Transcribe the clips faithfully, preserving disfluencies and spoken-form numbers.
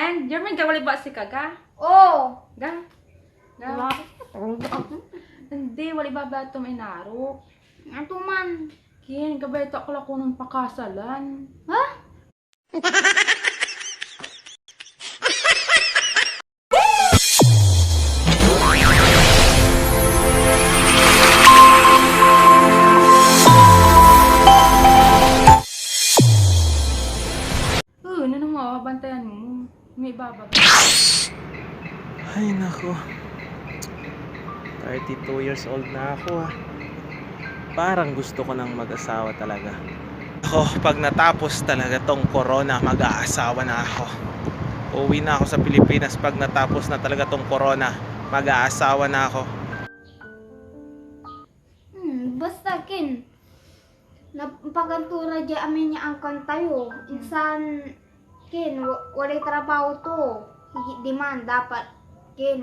And, Jermaine, ka wala ba si Kaga? Oh! Ga? Ga? Wala. Hindi, wala ba ba ito may narok? Ato man. Ken, gabay to akla ko nung pakasalan. Ha? Eh, nanong mo, bantayan mo. May babaga. Ay, nako. Thirty-two years old na ako, ah. Parang gusto ko nang mag-asawa talaga. Ako, pag natapos talaga tong corona, mag-aasawa na ako. Uwi na ako sa Pilipinas pag natapos na talaga tong corona. Mag-aasawa na ako. Hmm, basta, Ken, napaganto ra dia amin ya angkan tayo. Insan, Ken, wa-, walay trabaho to. Higit diman, dapat, Ken,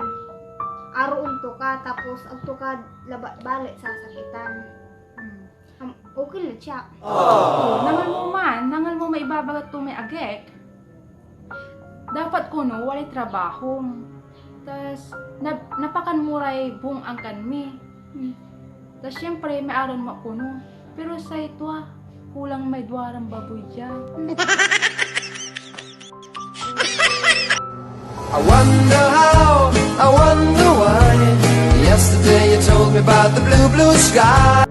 aroen to ka, tapos agto ka labat balet sasakitan. Hmm. Am, okay la siya. Oh, nangal mo man, nangal mo maibabaga to may agek. Dapat kono walay trabaho. Tas, na-, napakan mo ray buong angkan mi. Hmm. Tas, siyempre, may aron mo kono. Pero say tua, kulang may duaran baboy dia. I wonder how, I wonder why. Yesterday you told me about the blue, blue sky.